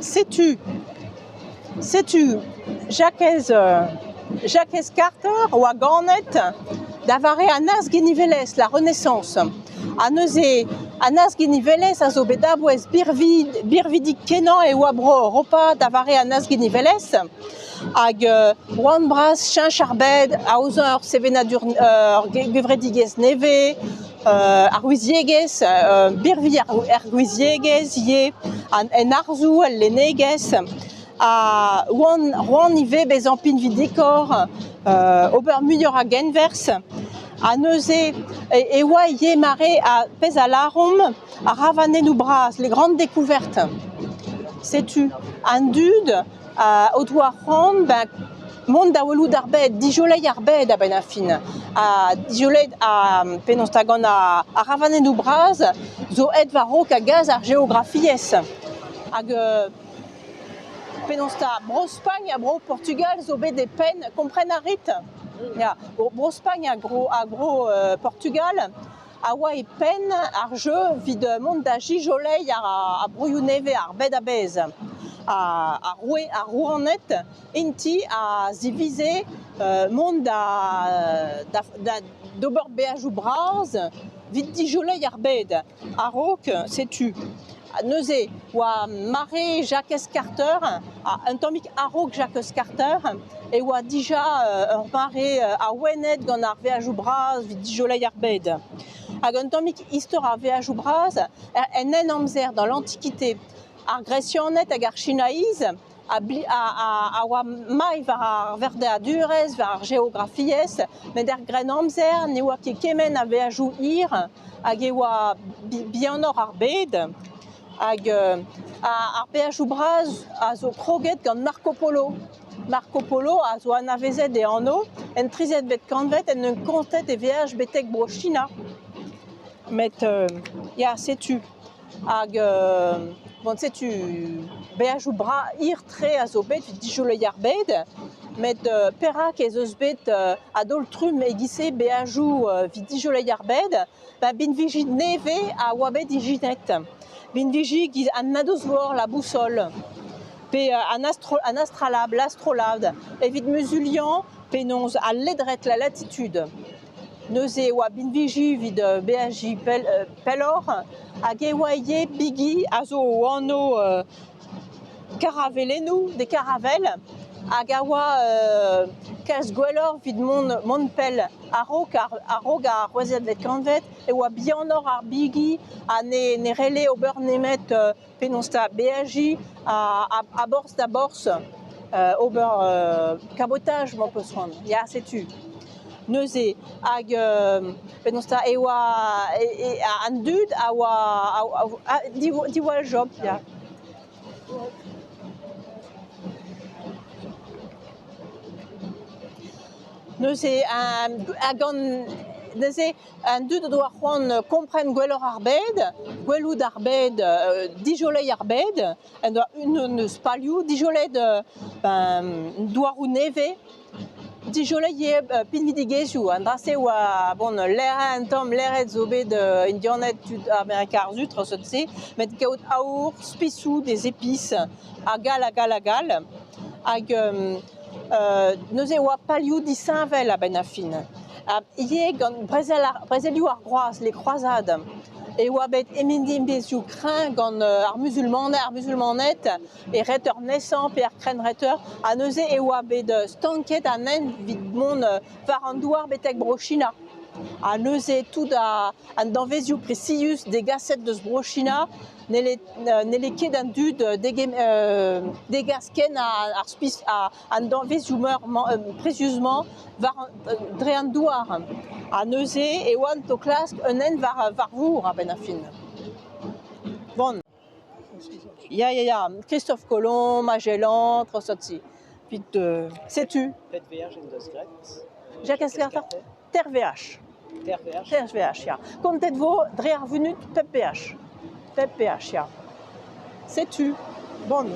Setu setu Jakez Jakez Carter oa ganet da vare an Azginivelezh, la Renaissance. Ha neuze an Azginivelezh a zo bet a-bouez birvidik-kenañ e oa Bro-Europa da vare an Azginivelezh. Hag oant bras cheñch ar bed, aozañ ur sevenadur ur gevredigezh nevez, ar ouiziegezh, birvilh ar gouiziegezh ivez, en arzoù, el lennegezh. Ha oant c'hoant ivez bezañ pinvidikoc'h, ober muioc'h a genwerzh. Ha neuze e oa ivez mare ar pezh a lâromp ar ravanennoù bras, les grandes découvertes. Setu an dud o doa c'hoant da mont da welout ar bed, dijoleiñ ar bed a-benn ar fin. Ha dijoleiñ penaos 'ta gant ar ravanennoù bras zo aet war-raok a-gaz ar geografiezh. Hag penaos 'ta Bro-Spagn ha Bro-Portugal zo bet e penn, kompren a rit? Ya, Bro-Spagn ha Bro-Portugal a oa e penn ar jeu evit mont da zijoleiñ ar broioù nevez, ar bed a-bezh. Ar roue, ar rouaned, int-i a zivize mont da d'ober beajoù bras evit dijoleiñ ar bed. A-raok, setu. Neuze oa mare Jakez Carter, un tammig a-raok Jakez Carter, e oa dija ur mare awenet gant ar veajoù bras evit dijoleiñ ar bed. Hag un tammig istor ar veajoù bras en Henamzer, dans l'Antiquité. Ar Gresianed hag ar Chinaiz a oa mailh war ar verdeadurezh, war ar geografiezh, met er Grennamzer ne oa ket kement a veajoù hir hag e oa bihanoc'h ar bed. Hag ar beajoù bras a zo kroget gant Marco Polo. Marco Polo a zo anavezet e anv en trizetvet kantved en un kontet e veaj betek Bro-China. Met ya, setu. Hag bon setu beajoù hir-tre a zo bet evit dijoleiñ ar bed, met perak ez eus bet a-daol-trumm e-giz-se beajoù evit dijoleiñ ar bed? Ba binviji nevez a oa bet ijinet. Binviji giz an nadoz-vor, la boussole, pe an astralab, l'astrolabe, evit muzuliañ penaos al ledred, la latitude. Neuze e oa binviji evit beajiñ pelloc'h hag e oa ivez bigi a zo o anv karavelennoù, des caravelles, hag a oa kalz gwelloc'h evit mont pell. A-raok a-raok ar c'hwezekvet kantved e oa bihanoc'h ar bigi ha ne c'helle ober nemet penaos 'ta beajiñ a borzh da borzh, ober kabotaj ma 'peus c'hoant. Ya, setu. Neuze hag penaos 'ta e oa an dud a oa diwall job ya. Neuze ha gant neuze An dud o doa c'hoant kompren gwelloc'h ar bed, gwelout ar bed, dijoleiñ ar bed, en doa unan eus palioù, dijolet ben douaroù nevez, dijoleiñ ivez pinvidigezhioù. An dra-se oa bon lec'h un tamm lec'hed zo bet Indianed tud Amerika ar Su traoù-se, met kaout aour, spisoù, des épices, hag all hag all hag all. Hag neuze e oa palioù disheñvel a-benn ar fin. Ivez gant brezel ar brezelioù ar groaz, les croisades, e oa bet emglevezioù kreñv gant ar muzulmaned, ar muzulmaned e reter nesañ pe ar krenn-reter ha neuze e oa bet stanket an hent evit mont war an douar betek Bro-China. Ha neuze tout an danvezioù presius degaset deus Bro-China n'helle ket an dud degas ken ar spis an danvezioù-meur presius-mañ war dre an douar. Ha neuze e oant o klask un hent war vor a-benn ar fin. Bon. Ya, ya, ya, Christophe Colomb, Magellan, traoù Vit setu. Pet veaj en deus graet? Jacques Escarter? Ter veaj. Ter veaj? Ter veaj, ya. Kontet vo dre ar vunut pep veaj. Pep veaj, ya. Setu. Bon.